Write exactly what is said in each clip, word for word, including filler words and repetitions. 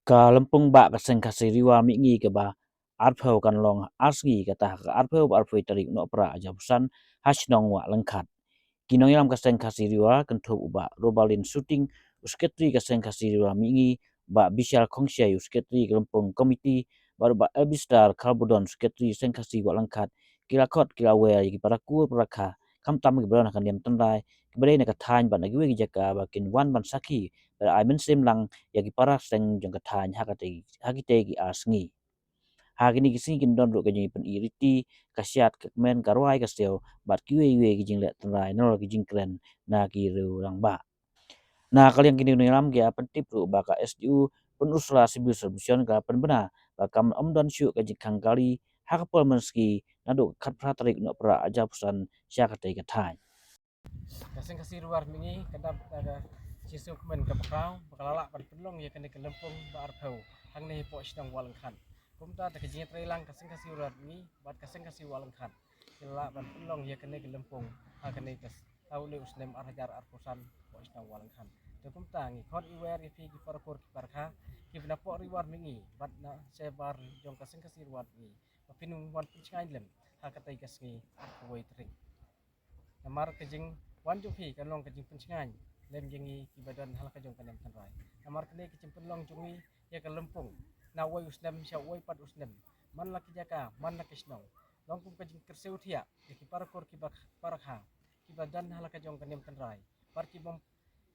Ka lympung bah ka Seng Khasi Riwar Mihngi kaba arphew kan long ar sngi, kata ha ka arphew bad arphew tarik Nohprah arhajar arphew san ha shnong Wah Lyngkhat. Ki nongïalam ka Seng Khasi Riwar kynthup u Bah Robalin Suting, u Secretary ka Seng Khasi Riwar Mihngi, Bah Bishal Khongshiai, u Secretary ka lympung committee, bad u Bah Elbistar Kharbudon, Secretary Seng Khasi Wah Lyngkhat, ki la khot ki la wer ïa ki para kur para kha, khamtam kiba don ha ka niam tynrai, kiba dei na ka thaiñ bad na kiwei ki jaka ba kin wan ban sakhi bad ai mynsiem lang ïa ki para seng jong ka thaiñ ha katei, ha kitei ki ar sngi. Ha kine ki sngi kin don ruh ka jingpyni riti, ka shad, ka kmen, ka rwai, ka siaw bad kiwei kiwei ki jingleh tynrai nalor ki jingkren na ki riew rangbah. Na ka liang kine ki nongïalam ki ïa pyntip ruh ba ka S D O Pynursla Civil Sub Division ka pynbna ba kam ym don shuh ka jingkhang kali ha ka por mynski naduh ka khatphra tarik Nohprah arhajar arphew san sha katei ka thaiñ. Ka Seng Khasi Riwar Mihngi ka dap da ka jingsngewkmen kaba khraw ba ka la lah ban pynlong ïa kane ka lympung ba arphew hangne hapoh shnong Wah Lyngkhat. Kumta da ka jingïatreilang ka Seng Khasi Riwar Mihngi bad ka Seng Khasi Wah Lyngkhat, ki la lah ban pynlong ïa kane ka lympung ha kane ka s-, ha une u snem arhajar arphew san hapoh shnong Wah Lyngkhat. Te kumta ngi khot ngi wer ïa phi ki para kur ki para kha kiba napoh Riwar Mihngi bad na shabar jong ka Seng Khasi Riwar Mihngi ba phin wan pynshngaiñ lem ha katei ka sngi arphew wei tarik. Namar ka jingwan jong phi kan long ka jingpynshngaiñ lem ïa ngi kiba don ha la ka jong ka niam tynrai. Namar kane ka jingpynlong jong ngi ïa ka lympung na uwei u snem sha uwei pat u snem, man la ki jaka man la ki shnong, long kum ka jingkyrsiew thiah ïa ki para kur kiba, para kha kiba don ha la ka jong ka niam tynrai, bad ki bym,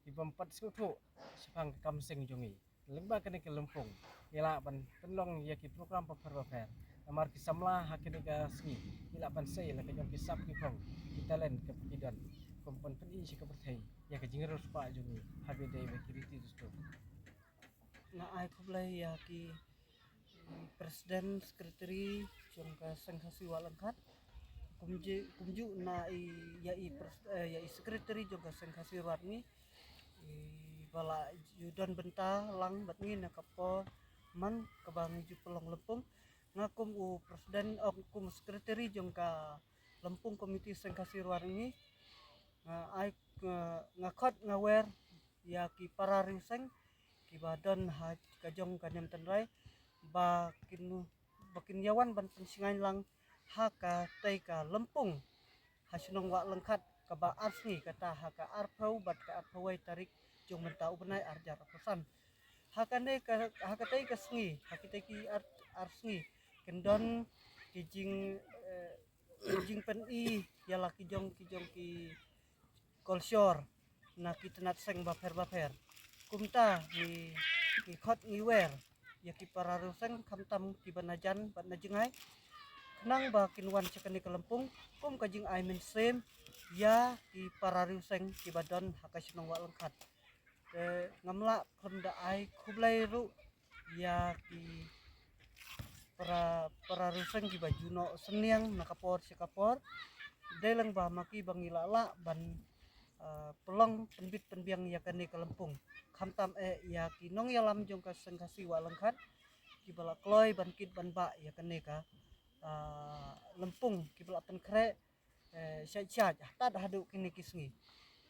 ki bym pat sngewthuh shaphang ka kam seng jong ngi. Lyngba kane ka lympung ngi lah ban pynlong ïa ki program bapher bapher. Namar ki samla ha kane ka sngi ngi lah ban sei la ka jong ki sap ki phong, ki talent kaba ki don, kum ban pyni sha ka pyrthei ïa ka jingriewspah jong ngi ha ba ïadei bad ki riti dustur. Nga ai khublei ïa ki president, secretary jong ka Seng Khasi Wah Lyngkhat. Kumjuh, kumjuh na i, ïa i pres-, eh, ïa i secretary jong ka Seng Khasi Riwar Mihngi, iba la ju don bynta lang bad ngi na ka por man kaba ngi ju pynlong lympung. Nga kum u president, oh, kum u secretary jong ka lympung committee Seng Khasi Riwar Mihngi, nga ai, nga, nga khot nga wer ïa ki para riewseng kiba don ha ka jong ka niam tynrai ba kin, ba kin ïa wan ban pynshngaiñ lang ha katei ka lympung ha shnong Wah Lyngkhat kaba ar sngi, kata ha ka arphew bad ka arphew wei tarik jong mynta u bnai arhajar arphew san. Ha kane ka, ha katei ka sngi, ha katei ki ar, ar sngi kin don ki jing, eh, jingpyni ïa la ki jong, ki jong ki kolshor na ki tnat seng bapher bapher. Kumta ngi, ngi khot ngi wer ïa ki para riewseng khamtam kiba na jan bad na jngai, khnang ba kin wan sha kane ka lympung kum ka jingai mynsiem ïa ki para riewseng kiba don ha ka shnong Wah Lyngkhat. Te ngam lah khlem da ai khublei ruh ïa ki para, para riewseng kiba ju noh synñiang na ka por sha ka por. Dei lang ba ma ki ba ngi lah lah ban, ah, pynlong pynbit pynbiang ïa kane ka lympung. Khamtam eh ïa ki nongïalam jong ka Seng Khasi Wah Lyngkhat kiba la kloi ban kit ban bah ïa kane ka, ah, lympung, kiba la pynkhreh, eh, shait shait haduh kine ki sngi.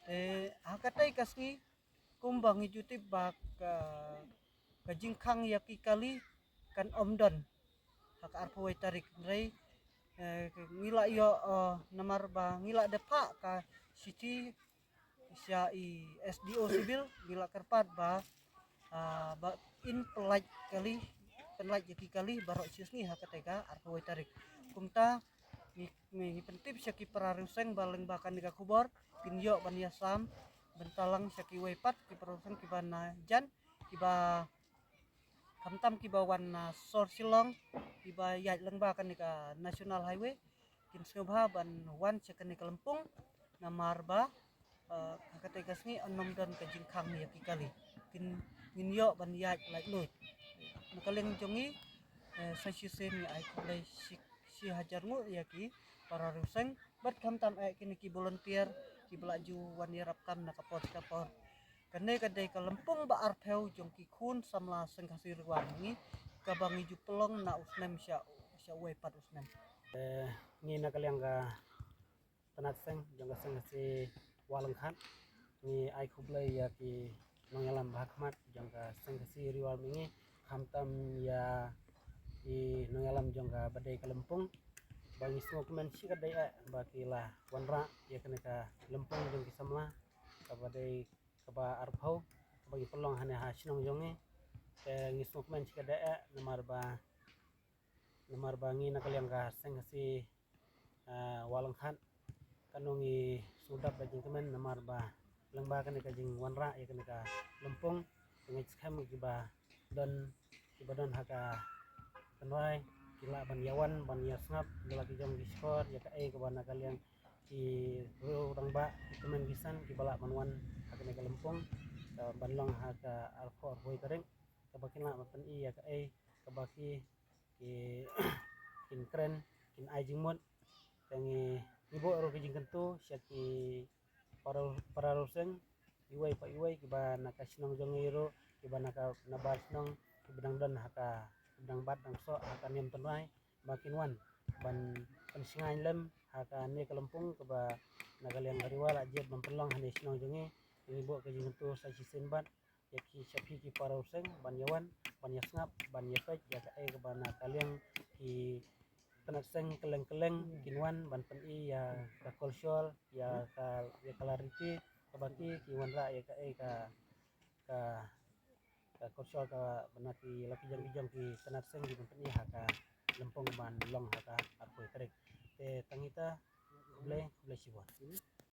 Te ha katei ka sngi kumba ngi ju tip ba ka, ka jingkhang ïa ki kali kan ym don ha ka arphew wei tarik, hynrei, eh, ngi la ïoh, eh, namar ba ngi la da phah ka shithi sha i S D O Civil, ngi la kyrpad ba, ah, ba in pynlait kali, pynlait ïa ki kali baroh shi sngi ha katei ka arphew wei tarik. Kumta ngi, ngi, ngi pyntip sha ki para riewseng ba lyngba kane ka khubor kin ïoh ban ïasam bynta lang sha kiwei pat ki para riewseng kiba na jan, kiba khamtam kiba wan na sor Shillong, kiba ïaid lyngba kane ka National Highway, kin sngewbha ban wan sha kane ka lympung, namar ba, eh, ha katei ka sngi yn ym don ka jingkhang ïa ki kali. Kin, ngin ïoh ban ïaid laitluid. Na ka liang jong ngi, eh, sa shisien ngi ai khublei shi, shi hajar nguh ïa ki para riewseng bad khamtam eh kine ki volunteer kiba la ju wan ïarap kam na ka por sha ka por. Kane ka dei ka lympung ba arphew jong ki khun samla Seng Khasi Riwar Mihngi, kaba ngi ju pynlong na u snem sha, sha uwei pat u snem. Eh, ngi na ka liang ka tnat seng jong ka Seng Khasi Wah Lyngkhat, ngi ai khublei ïa ki nongïalam ba ha khmat jong ka Seng Khasi Riwar Mihngi, Khamtam ïa i nongïalam jong kaba dei ka lympung, ba ngi sngewkmen shikatdei eh ba ki la wanrah ïa kane ka lympung jong ki samla kaba dei kaba arphew, kaba ngi pynlong hangne ha shnong jong ngi. Te ngi sngewkmen shikatdei eh namar ba, namar ba ngi na ka liang ka Seng Khasi, ah, Wah Langkhat, kano ngi sngewdap da jingkmen namar ba lyngba kane ka jingwanrah ïa kane ka lympung, te ngi skhem kiba don, kiba don ha ka tynrai ki lah ban ïawan ban ïasngap da la ki jong ki shkor ïa kaei kaba na ka liang ki riew rangbah, ki tymmen ki san kiba lah ban wan ha kane ka lympung, ah, ban long ha ka arphew arphew tarik, kaba kin lah ban pyni ïa kaei kaba ki, ki kin kren, kin ai jingmut. Te ngi, ngi buh ruh ka jingkyntu sha ki para, para riew seng iwei pa iwei kiba na ka shnong jong ngi ruh, kiba na ka, na bar shnong, kiba dang don ha ka, kiba dang bat dang ksoh ha ka niam tynrai, ba kin wan ban pynshngaiñ lem ha kane ka lympung kaba na ka liang ka Ri Wah la jied ban pynlong hangne shnong jong ngi. Ngi buh ka jingkyntu sa shisien bad ïa ki, sha phi ki para riew seng ban ïawan, ban ïasngap, ban ïapeit ïa kaei kaba na ka liang ki tnat seng kylleng kylleng kin wan ban pyni ïa ka culture, ïa ka, ïa ka riti kaba ki, ki wanrah ïa kaei ka, ka, ka culture kaba na ki la ki jong ki jong ki tnat seng ki ban pyni ha ka lympung ban long ha ka arphew tarik. Te tang ita, khublei, khublei shibun.